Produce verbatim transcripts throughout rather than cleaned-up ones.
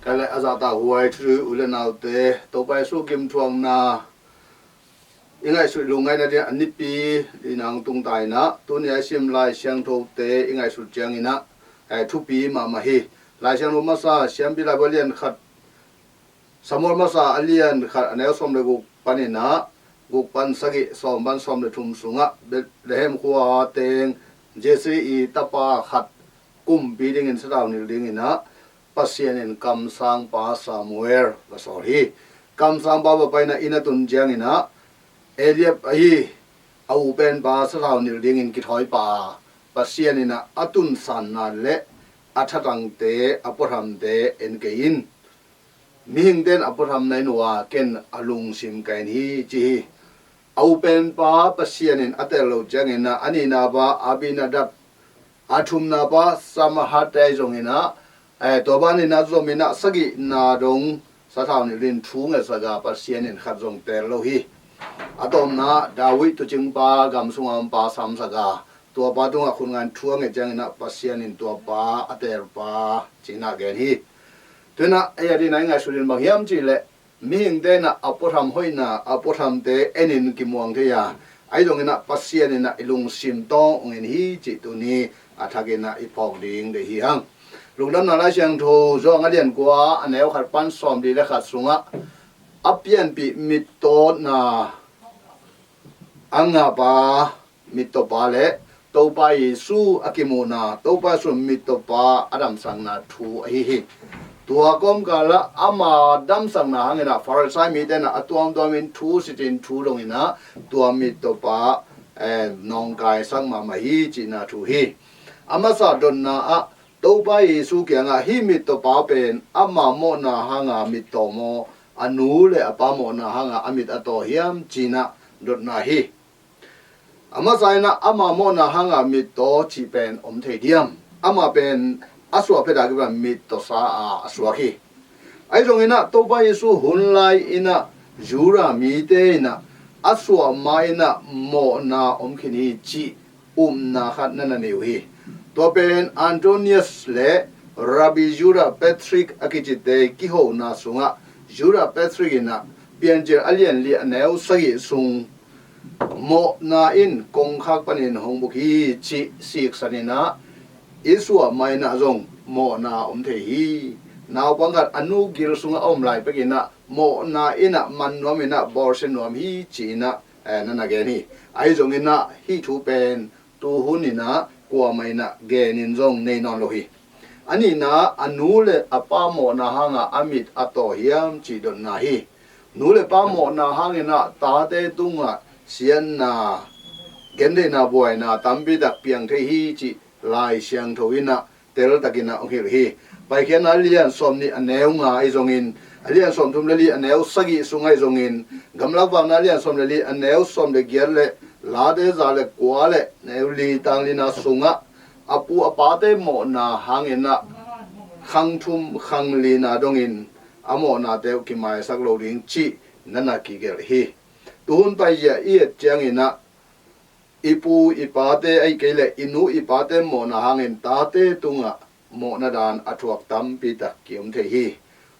Le a zahtak huai thu u le naute, Topa Jesu gimthuakna i ngaihsut lungngaihna ding a nipi i nang tungtainah tuni a i sim Lai Siangthote i ngaihsut cianginah, eh, thupi mahmah hi. Lai Siangtho masa Siampi Laibu a lian khat, Samuel masa a lian khat a neu sawm le guk paninah guk pan sagih, sawm pan sawm le thum sungah Bethlehem khua teng Jesse i tapa khat kumpi dingin sathau nilh dinginah Pasian in kamsangpa Samuel va sawl hi. Kamsangpa va paina inn a tun cianginah Eliab ahi a u penpa sathau nilh dingin kithawi pah a, Pasian inah a tunsanna le a thatangte, a puathamte en kei in. Mihingte in a puatham na en uh a, ken a lungsim ka en hi, ci hi. A u penpa Pasian in a tel lo cianginah a nihna pa Abinadab, a thumna pa Samahate ahi zonginah, eh, tua baninah zominah sagihna dong sathau nilhin thu ngetsak a, Pasian in khat zong tel lo hi. A tawpna David tuucingpa, gam sunga ompa samsak a, tuapa tungah khutngain thu a nget cianginah Pasian in tuapa a telpa cinah gen hi. Tuinah ei a dinah i ngaihsut in bang hiam cihleh, mihingte inah a puatham hoihna, a puathamte enin kimuang thei a, ahi zonginah Pasian inah i lungsim tawng hong en hi cih tuni a thakinah i phawk ding deih hi hang. Lungdamna Lai Siangtho Johan a lian kua a neu khat pan sawm li le khat sungah a pianpih mittawtna a ngahpa mittawpa le Topa Jesu a kimuhna, Topa Jesu mittawpa a damsakna thu ahi hi. Tua kawmkalah ama damsakna hanginah Farisai mite inah a tuamtuamin thu sitin thu donginah tua mittawpa, eh, nawngkaisak mahmah hi cihna thu hi. A masa dotna ah Topa Jesu kiangah hih mittawpa pen ama mawhna hanga mittaw maw, a nu le a pa mawhna hanga a mit a taw hiam cinah dotna hi. A masa inah ama mawhna hanga mittaw cih pen om thei diam? Ama pen a suah phet a kipan mittawsa a a suak hi. Ahi zonginah Topa Jesu hun lai inah Judah mite inah a suah ma inah mawhna om khin hi cih upna khat na na nei uh hi. Tua pen Antonius le Rabbi Judah Patrick a kicite kihona sungah Judah Patrick inah Piancil a lian li a neu sagih sung mawhna in kongkhak panin hong buk hi cih siksan inah i suah ma inah zong mawhna om thei hi. Naupang khat a nu gil sungah a om lai pekinah mawhna inah man nuam inah bawlsia nuam hi ci inah, eh, na na gen hi. Ahi zonginah hih thu pen tuhun inah kuamah inah genin zong nei nawn lo hi. A nihna, a nu le a pa mawhna hanga a mit a taw hiam cih dotna hi. Nu le pa mawhna hanginah tate tungah siatna, gentheihna, buaina tampi tak piang thei hi cih Lai Siangtho inah teltakinah hong hilh hi. Paikhiatna a lian sawm nih a neu nga ahi zongin, a lian sawm thum le li a neu sagih sung ahi zongin, Gamlak Vakna a lian sawm le li a neu sawm le giat le Late za le kua le neu li tang lina sungah a pu a pate mawhna hanginah khang thum khang lina dongin a mawhnate uh kimaisak lo ding cih na na kigelh hi. Tuhun paizia i et cianginah i pu i pate ahi kei leh i nu i pate mawhna hangin tate tungah mawhna dan a thuak tampi tak ki-om thei hi.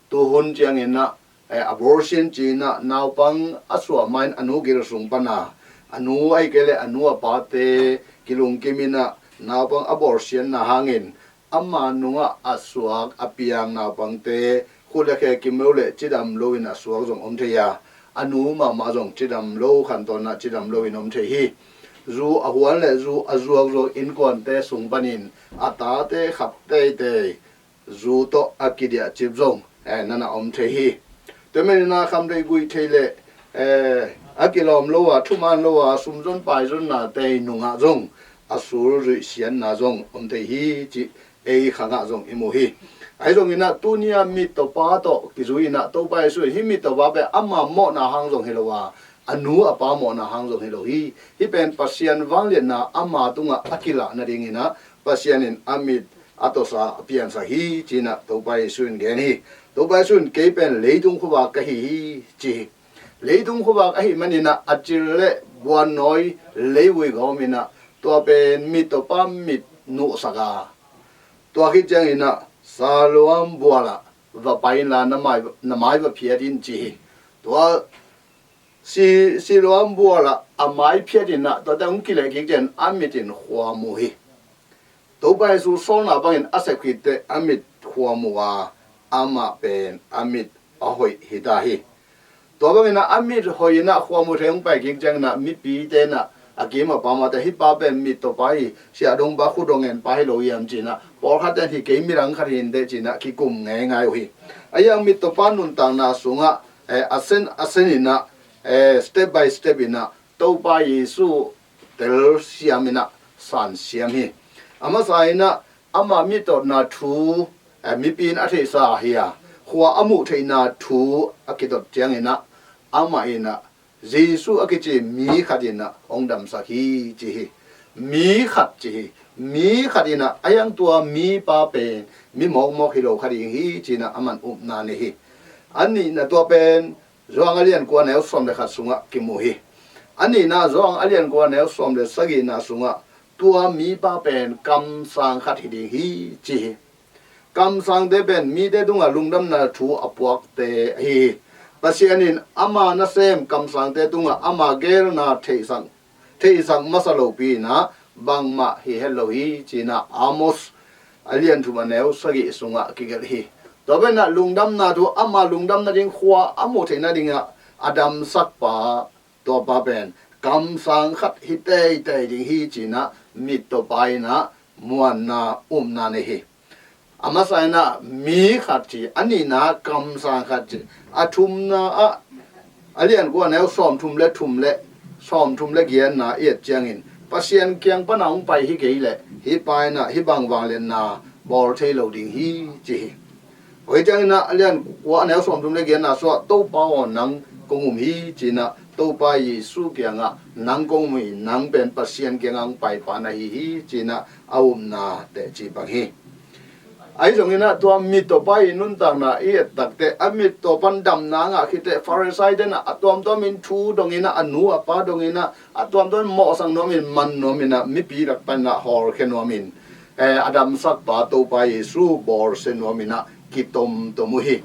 Tuhun cianginah, eh, abortion cinah naupang a suah ma in a nu gil sung pana a nu ahi kei leh a nu a pate kilungkim inah naupang abortion na hangin ama nungah a suak a piang naupangte khut le khe kim lo le cidam loin a suak zong om thei a, a nu mahmah zong cidam lo, khantawnah cidam loin om thei hi. Zu a huan le zu a zuakzuak innkuante sung panin a tate khap teitei zu tawh a kidiahcip zong, eh, na na om thei hi. Tua maninah khamtheih guihtheih le, eh, a kilawm lo a, thuman lo a, sumzon paizonnate nungah zong a sulzuih siatna zong om thei hi cih ei khangah zong i mu hi. Ahi zonginah tuni-a mittawpa tawh kizui inah Topa Jesu in hih mittawpa pen ama mawhna hang zong hi lo a, a nu a pa mawhna hang zong hi lo hi. Hih pen Pasian vangliatna ama tungah a kilah nadinginah Pasian in a mit a tawsa a piansak hi cinah Topa Jesu in gen hi. Topa Jesu in kei pen leitung khuavak ka hi hi ci hi. Leitung khuavak ahih maninah a cil le buannawi leivui gawm inah tua pen mittawpa mit nuhsak a, tua khit cianginah Siloam bualah va pai inla na mai, na mai va phiat in ci hi. Tua si, Siloam bual ah a mai phiat in ah tuate hong kileh kik ciang a mit in khua mu hi. Topa Jesu sawlna bangin a sep khitteh a mit khua mu a, amah pen a mit a hoih hi ta hi. Tua bangin ah a mit hoih in ah khua mu thei hong pai kik ciangin ah mipite in ah a kim a pam a te, hih pa pen mittaw pa hi, siahdong pa, khutdawh ngen pa hi lo hiam ci-in ah, pawlkhat ten hi kei, midang khat hi inteh ci-in ah kikum ngeingai uh hi. Ahi hang mittaw pa nuntakna sungah, eh, a sen a sen in ah, eh, step by step in ah Topa Jesu telsiam in ah sansiam hi. A masa in ah ama mittawtna thu, eh, mipi in a theihsa hi a, khua a muh theihna thu a kitot ciangin ah amah in ah Jesu a kici mi khat in ah hong damsak hi ci hi. Mi khat ci hi. Mi khat in ah, ahi hang tua mipa pen mi mawkmawk hi lo kha ding hi ci-in ah aman upna nei hi. A nihna tua pen Johan a lian kua neu sawm le khat sungah kimu hi. A nihna Johan a lian kua neu sawm le sagihna sungah tua mipa pen kamsang khat hi ding hi ci hi. Kamsangte pen mite tungah lungdamna thu a puakte ahi hi. Pasian in ama nasem kamsangte tungah ama geelna theihsak, theihsak masa lopi in ah bangmah hi het lo hi ci-in ah Amos a lian thum a neu sagih sungah kigelh hi. Tua pen ah lungdamna thu, ama lungdam nading, khua a muh theih nading ah a damsak pa, tua pa pen kamsang khat hi teitei ding hi ci-in ah mittaw pa in ah muanna, upna nei hi. A masa in ah mi khat ci, a nihna kamsang khat ci, a thumna ah a lian kua neu sawmthum le thum le, sawmthum le giatna i et ciangin Pasian kiang pan a hong pai hi kei leh hih pa in ah hih bang vangliatna bawl thei lo ding hi ci hi. Hoi ciangin ah a lian kua neu sawmthum le giatna sungah Topa aw, nang kong um hi ci-in ah Topa Jesu kiangah nang kong um hi, nang pen Pasian kiangah hong paipa na hi hi ci-in ah a upna teci bang hi. Ahi zongin ah tua mittaw pa i nuntakna i et takteh, a mittaw pan damna a ngah khitteh Farisai ten ah a tuamtuamin thu dongin ah, a nu a pa dongin ah a tuamtuamin mawhsak nuamin, man nuamin ah mipi lak pan ah hawlkhia nuamin, eh, a damsak pa Topa Jesu bawlsia nuamin ah kitomtom uh hi.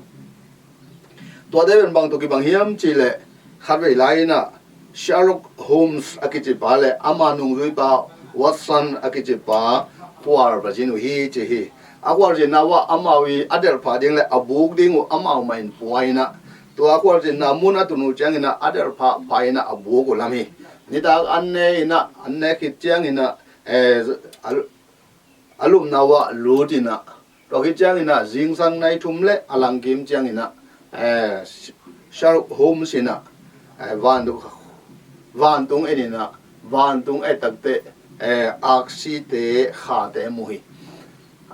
Tuate pen bang tawh kibang hiam cih leh, khatvei lai in ah Sherlock Holmes a kici pa le ama nungzuipa Watson a kici pa khual va zin uh hi ci hi. A khualzinna uh ah amau i a delhphah ding le a buk ding uh amau mah in pua in ah, tua khualzinna mun a tun uh ciangin ah a delhphah pha in ah a buk uh lam hi. Nitak an ne in ah, an ne khit ciangin ah, eh, a, a lupna uh ah lut in ah, tua khit ciangin ah zingsang nai thum le a langkim ciangin ah, eh, Sherlock Holmes in ah, eh, vantung, vantung en in ah, vantung et takteh, eh, aksite, khate mu hi.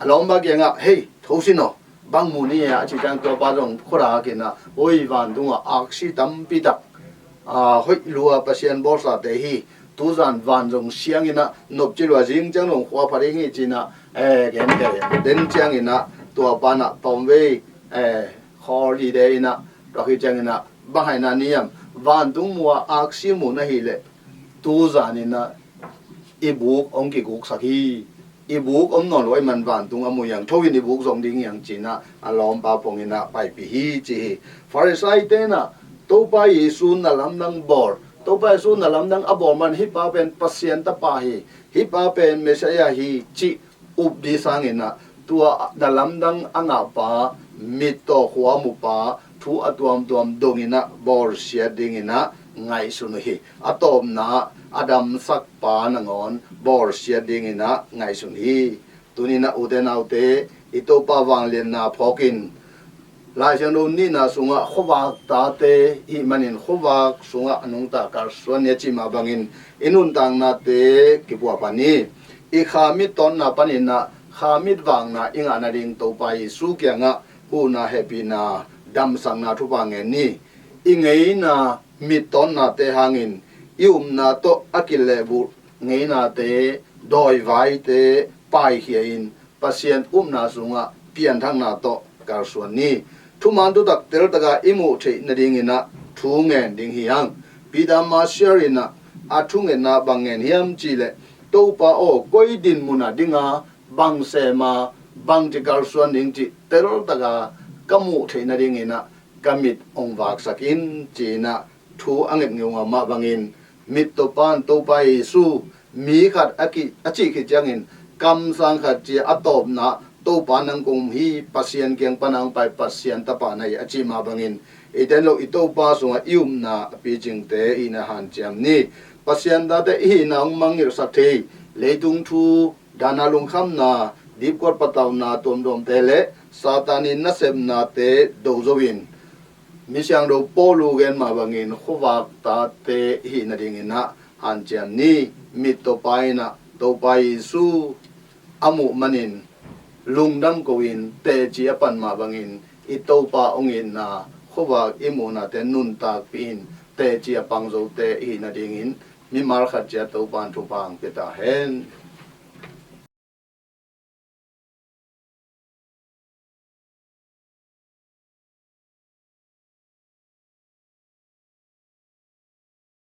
A lawmpa kiangah, "Hei, tho sin aw, bang mu ni e?" a cih ciang tua pa zong khuadak in ah, "Oi, vantungah aksi tampi tak, a, hoih lua Pasian bawlsate hi. Tuzan van zong siang in ah, nopci lua, zing ciang zong khua pha ding hi," ci-in ah, eh, gen kei den ciangin ah tua pa in ah tawmvei, eh, khawl dide in ah, tua khit ciangin ah, "Bang hang na ni hiam? Vantung mu a aksi mu na hih leh tuzan in ah i buk hong kiguksak hi. I buk om nawn lo ahih man vantung a mu hi hang, tho in i buk zong ding hi hang," ci-in ah a lawmpa pong in ah paipih hi ci hi. Farisai ten ah Topa Jesu na lamdang bawl, Topa Jesu na lamdang a bawl man, "Hih pa pen Pasian Tapa hi, hih pa pen Messiah hi," cih up ding sangin ah, tua na lamdang a ngahpa mittaw, khua mupa, thu a tuamtuam dongin ah bawlsiat dingin ah ngaihsun uh hi. A tawpna ah a damsakpa nangawn bawlsiat dingin ah ngaihsun hi. Tuni-in ah ute naute, i Topa vangliatna phawkin, Lai Siangtho nihna sungah khuavak tate i hih manin khuavak sungah a nungta kalsuan ni a cih mah bangin i nuntaknate kipuahpah ni. I kha mittawnna panin ah kha mitvakna i ngah nading Topa Jesu kiangah huhna, hehpihna, damsakna thupha ngen ni. I ngeina mittawnnate hangin i upna tawh a kilehbulh ngeinate, dawivaite paikhia in Pasian upna sungah pianthakna tawh kalsuan ni. Thuman thutak teltaka i muh theih nadingin ah thu ngen ding hi hang. Peter Marshall in ah a thungetna bang ngen hiam cih leh, "Topa aw, koi dinmun ah ding a, bang sem a, bangci kalsuan ding," cih teltaka ka muh theih nadingin ah ka mit hong vaksak in, ci-in ah thu a nget ngeungau mah bangin, mittawpa in Topa Jesu mi khat a ki, a cih khit ciangin kamsang khat ci a tawpna, Topa nang kong um hi, Pasian kiang pan hong pai Pasian tapa na hi a cih mah bangin, eite in lo i Topa sungah i upna a picingte i hihna hanciam ni. Pasian tate i hihna hong mangngilhsak thei, leitung thu, dahna lungkhamna, dipkuat patauna tuamtuamte le Satan in nasepnate do zo in, Misiangtho Paul in gen mah bangin khuavak tate i hih nadingin ah hanciam ni. Mittawpa in ah Topa Jesu a muh manin lungdam ko-in teci a pan mah bangin i Topa hong itna khuavak i muhnate nuntakpih in teci a pang zote i hih nadingin mimal khat ciat Topa in thupha hong pia ta hen.